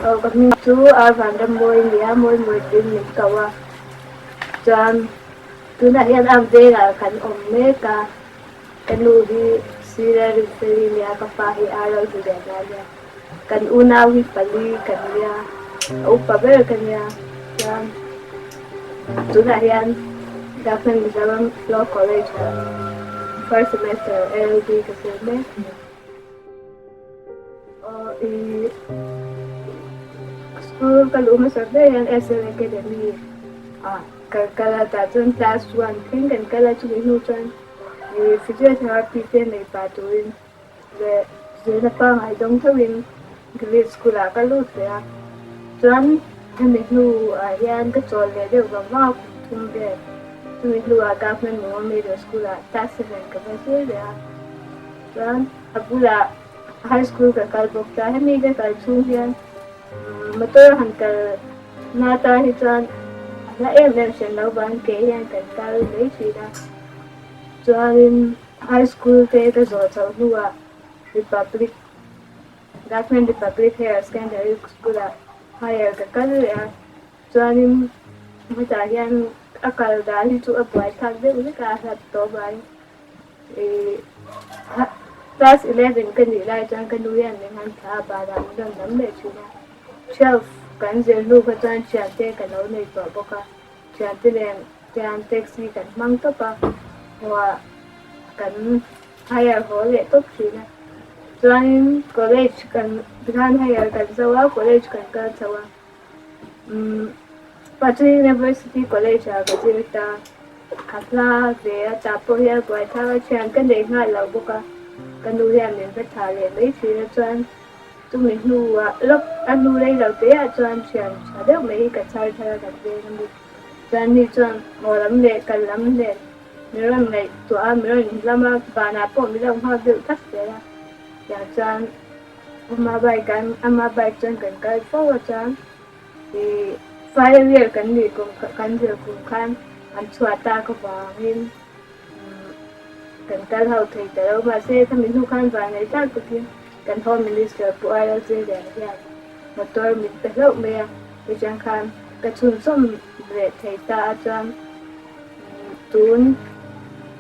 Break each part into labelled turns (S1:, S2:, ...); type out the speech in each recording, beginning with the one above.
S1: Aw ka hming chu Ar Vanrammawi a nia, Mawimawi tiin min ko a. Chuan tunah hian Am vengah kan awm mek a, ka nu hi Sir Rinfeli a nia, ka pa hi Ar Lalduhliana a nia. Kan unau hi pali kan nia, a upa ber ka nia. Chuan tunah hian Government Mizoram Law College ah first semester LLB ka zir mek a ni. School ka luh hmasa ber hian SL Academy ah kan kal a, tah chuan class one thleng kan kal a, chumi hnu chuan physiotherapy te nei pah turin leh zirna pangngai dawng theuhin Gilead School ah ka lut leh a, chuan hemi hnu ah hian ka chawl leh deuh vang vang a kum thum vel, chumi hnu ah Government Muma Middle School ah class seven ka va zir leh a, chuan a bulah High School ka kal bawk ta, hemi ka kal chhung hian motor han kal na tar hi chuan a hla em em hran lo vang ke hian kan kal mai thin a, chuanin High School te ka zawh chhoh hnuah Republic Government Republic Higher Secondary School ah higher ka kal leh a, chuanin hetah hian a kal dan hi chu a buaithlak deuh vek a, a hlat tawh vangin Class 11 ka nih lai chuan ka nu hian min han thlah a, banah min rawn lam leh thin a, 12 kan zir hnu kha chuan thiante ka lo nei tawh bawk a, thiante nen chuan taxi kan hmang tawp a, hmuah kan hire haw leh tawp thin a, chuanin college kan tikhan hire kan zo a, college kan kal chho a. Patu University College ah ka zir ta, a hla ve a tah pawh hian buai thlak a thian ka nei nghal lo bawk a, ka nu hian min va thlah leh mai thin a chuan chumi hnuah lawk a hnu rei lo te ah chuan thian tha deuh mai hi ka chhar thar a kan veng a mi chuan ni chuan haw lam leh kal lam nen min rawn ngaihtuah a min rawn lam a vanah pawh min lo nghak deuh thak zel a tiang chuan Ama bike an ama bike chuan kan kal fo a chuan ih final year kan nih kum kan zir kum khan an chhuah tak avangin kan kal ho thei ta lo mahse khami hnu khan vanneih tak takin kan home minister Pu Arel Zirliana hian motor min pe hlauh mai a tichuan khan ka chhunzawm leh thei ta a chuan tun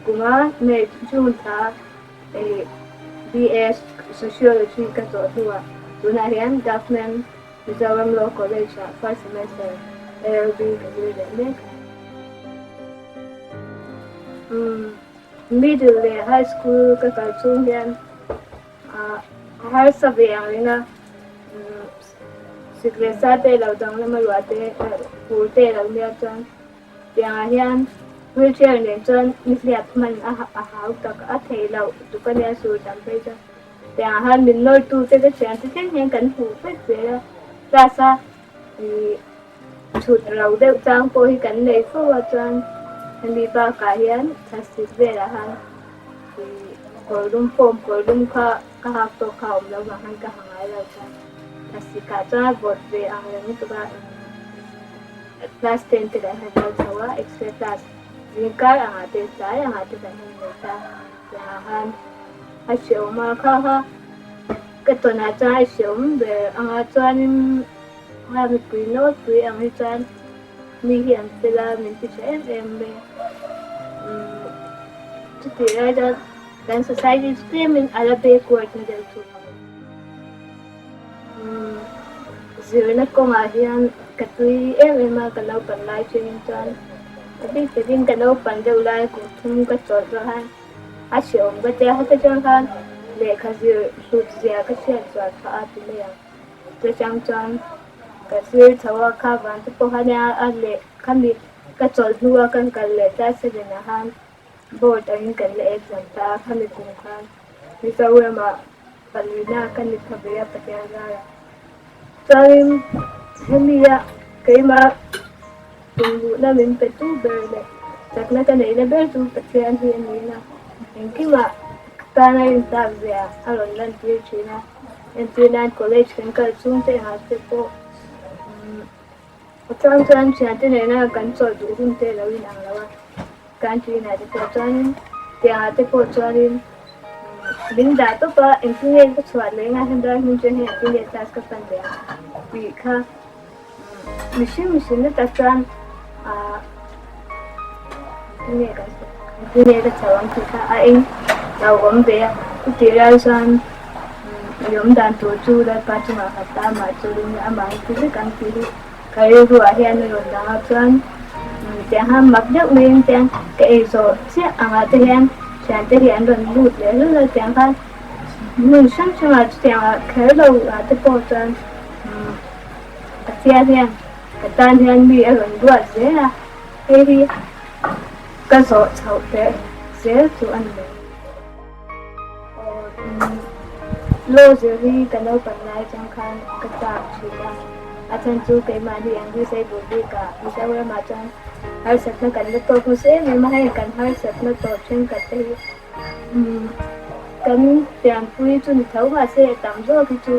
S1: kuma May June thla Hei BS Sociology ka zawh hnuah tunah hian Government Mizoram Law College ah first semester LLB ka zir leh mek a. Umm middle leh high school ka kal chhung hian a harsa ve ang reng a, umm sik leh sa te lo danglam a ruah te fur te lo nia chuan Tiangah hian wheelchair nen chuan nihliap hman a hau tak a theih loh tuk a nia sur tam phei chuan tiangah hian min nawrtu te ka thian te thleng hian kan hmuh vek zel a, class a ih chhut ro deuh chang pawh hi kan nei fo a chuan hemi bakah hian thlasik velah khan ih kawr dum form kawr dum kha ka hak tawk kha a awm loh vang khan ka ha ngai lo chuan thlasikah chuan a vawt ve ang reng lutuk a. Class ten te kan han kal chho a, extra class zingkar angah te tlai angah te kan han nei ta tiangah khan a hreawm a, kha kha ka tawnah chuan a hreawm ber angah chuanin kha mipui nawlpui ang hi chuan mi hi an fel a, min ti tha em em mai a, umm chutih lai chuan kan society chu tlemin a la backward na deuh thung a. Zirna kawngah hian ka tui em em a, ka naupan lai thin chuan a bik takin ka naupan deuh lai kum thum ka chawlh zawh khan a hrehawm ka tia heta tang khan lehkha zir hlut zia ka hriat zual phah a ti mai ang chutang chuan ka zir chho a kha vang te pawh khan a leh khami ka chawlh hnua kan kal leh class seven ah khan board angin kan la exam ta a khami kum khan Mizoramah Palina ka ni pha ve a Pathian zara. Chuanin hemia keimah tumruhna min pe tu ber leh chakna ka neihna ber chu Pathian hi a ni a, engkimah ka tana rintlak zia a rawn lantir thin a, entir nan college kan kal chhung te engah te pawh a chang chuan thiante nena kan chawlh duh hun te lo inang lo a. Canteen ah te pawh chuanin tiangah te pawh chuanin min dah tawp a, engtin nge ka chhuah leh nga hemi lai hmun chuan hei engtin nge class ka pan leh ang. tih kha mihring mihring na tak chuan ah engtin nge kan engtin nge ka chho ang tih kha a eng lo awm ve a, chutih lai chuan i awm dan tur chu Lalpa chungah khat ta amah chu ring ila amah hi ti vek ang tih hi ka rilru ah hian a rawn dang a chuan tiang khan mak deuh maiin tiang ka ei zawh chiah angah te hian thiante hi an rawn lut leh hlawlh a tiang khan hmun hrang hrangah chutiangah kher lo ah te pawh chuan Pathian hian ka tan hian mi a rawn ruat zel a hei hi ka zawh chhoh teh zel chu a ni mai. Law zir hi ka naupan lai chang khan ka chak thin a, a chhan chu keimahni an disable bik ah Mizoramah chuan harsatna kan la tawk nasa em em a, hei kan harsatna tawh thenkhat te hi kan pianpui chu ni tho mahse a tam zawk hi chu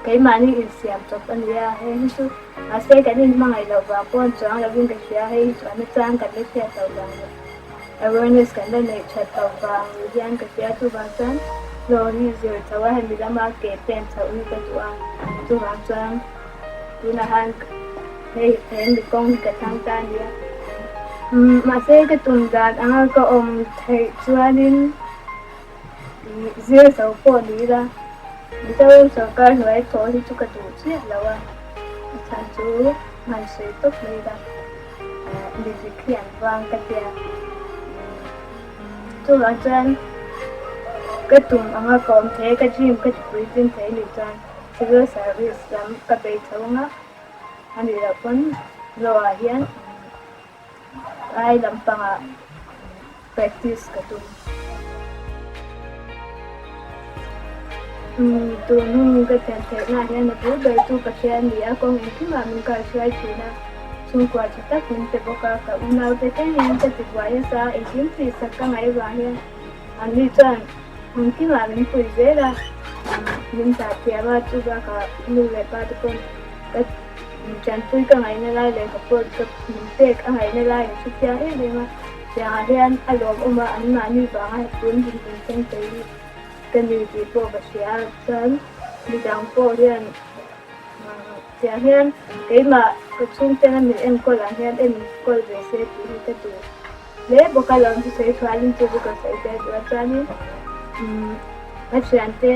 S1: keimahni insiam chawp a ni a, hei hi chu mahse kan inhmangaih loh vang pawh chuang lovin ka hria, hei hi chu a nachang kan la hriat loh vang leh. Awareness kan la neih that loh vang ni hian ka hria chuvang chuan hlawh hi zir chho a hemi lama ke pen chhoh hi ka duh a chuvang chuan tunah khan hei he mi kawng hi ka thlang ta a nia mahse ka tum dan anga ka awm theih chuanin zir zo pawh ni ila Mizoram sorkar hnuai thawh hi chu ka duh chiah lo a a chhan chu hman sawi tawp mai ila. Music hi an vang ka tia chuvang chuan ka tum anga ka awm thei ka dream ka ti puitling thei anih chuan civil service lam ka bei tho anga anih loh pawn law ah hian lai lampangah practice ka tum. Tun hun ka thlen theihna ah hian a bul ber chu Pathian ni a, kawng engkimah min kalhruai thin a, chhungkua tha tak min pe bawk a, ka unaute thlengin ka ti buai nasa a, engkim tihsak ka ngaih avang hian anni chuan engkimah min pui zel a, min zah thiam a, chu bakah nu leh pa te pawn ka tanpui ka ngaihna lai leh ka pawt ka min pek a ngaihna lai an hrethiang em em a. Tiangah hian a lawmawm a, anmahni vanga tun dinhmun thleng thei hi ka ni tih pawh ka hria a, chuan midang pawh hian tiang hian keimah ka chhungten a min enkawl ang hian enkawl ve se tih hi ka duh hle bawk a, lo chu sawi thualin chu chu ka sawi tel duh a, chuanin ka thiante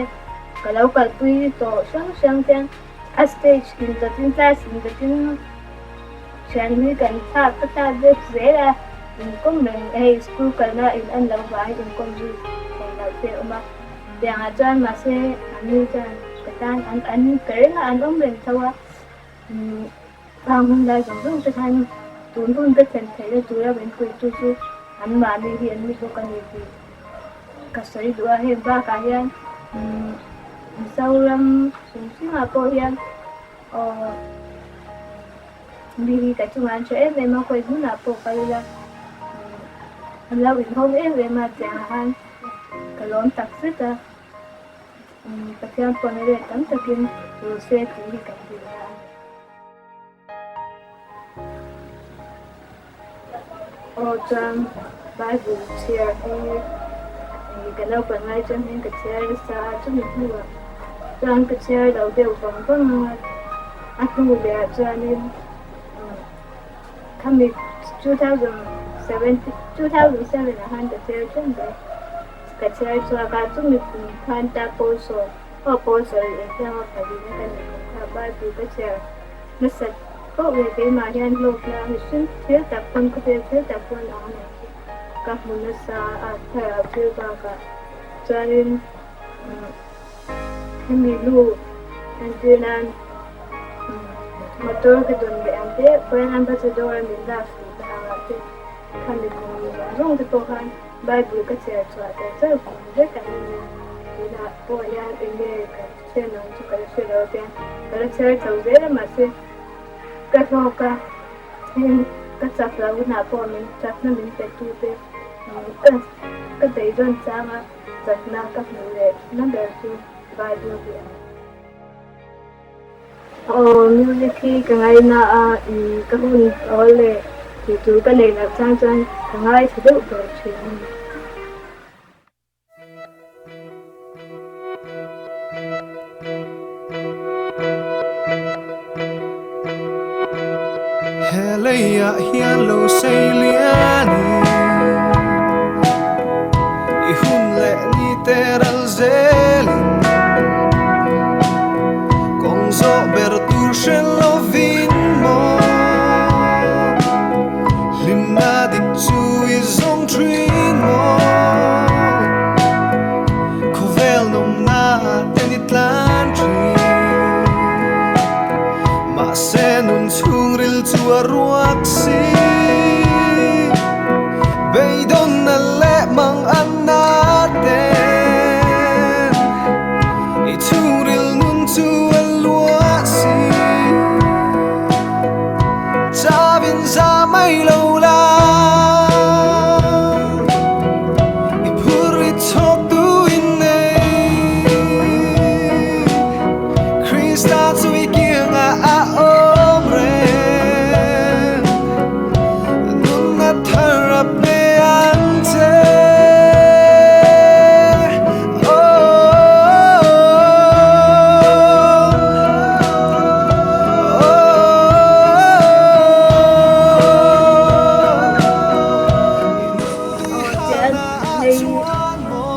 S1: ka lo kalpui tawh hrang hrang te a stage indawtin class indawtin. Thian hi kan thlak ka thlak vek zel a, inkawm reng hei school kalna in an lo vangin inkawm zui thei loh te a awm a, tiangah chuan mahse an nu chuan ka tan an an ka reng a an awm reng tho a, khang hun lai zawng zawng te khan tun hun ka thlen theihna tura min puitu chu anmahni hi an ni bawk a ni tih ka sawi duh a, heng bakah hian Mizoram hrim hrimah pawh hian Aw, mi hi ka chungah an tha em em a, khawi hmunah pawh kal ila an lo inhawng em em a tiangah khan ka lawm tak zet a, Pathian pawhna let tam takin ru se tih hi kan dil a ni. Aw chuan Bible chhiar hi ka naupang lai chuan hian ka chhiar nasa a, chumi hnuah chuan ka chhiar lo deuh vang vang a, a hnu leh ah chuanin khami 2007 ah khan ka chhiar ṭhen mai, ka chhiar chhuak a, chumi kum khan ta pawl sawm aw pawl sarih engtiang a pahnih na ka nih kum kha Bible ka chhiar Hmasat poh leh keimah hian hlawkna mihring thil tak pawn khawvel thil tak pawn ang a nei chu ka hmu nasa a, thlarau thil bakah chuanin hemi nu entir nan motor ka dawn leh ang te brand ambassador a min lak tih te angah te khami kum zawng zawng te pawh khan Bible ka chhiar chhuah tel char kum vek an ni a, tunah pawh hian eng nge ka Hriat ang chu ka la hre lo tia ka la chhiar chho zel a mahse ka hlawk a heng ka chak lo hunah pawh min chakna min pe tu te ka ka beidawn chang a chakna ka hmuh leh na ber chu Bible hi a ni. Aw music hi ka ngaina a ka hun awl leh tih tur ka neih loh chang chuan ka ngaithla deuh ber thin a ni.
S2: Leiah hian lo sei lianin i hun leh ni te ral zelin kawng zawh ber tur hre lovin maw hlimna dik chu i zawng thin maw khawvel nawmna te ni tlan thin. Mahse nun chhungril chu a ruak si. Beidawnna leh mang an na ten i chhungril nun chu a luah si. Chavin za mai lo la i phur i chhawk tu in nei. Krista chu i kiangah a awm reng, nunna thar a pe ang che.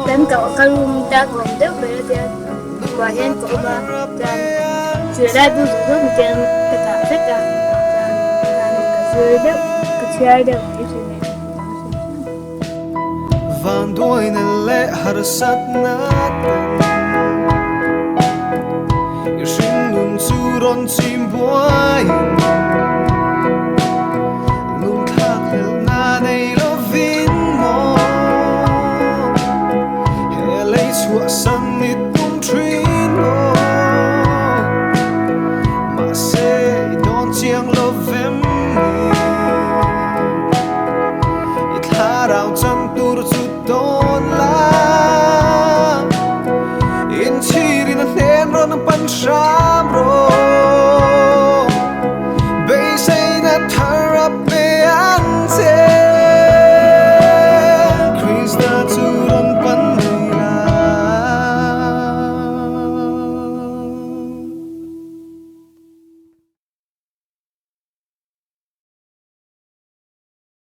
S1: Kan ka room dark awm deuh ber a tia buah hian ka awm a chuan zirlai bu zawng zawng hian ka dah vek a chuan ka zir deuh ka chhiar deuh mai thin a ni.
S2: Vanduaina leh harsatna ten i hringnun chu rawn chim buaiin Lungthlak hlelhna nei lovin maw he lei chhuahsan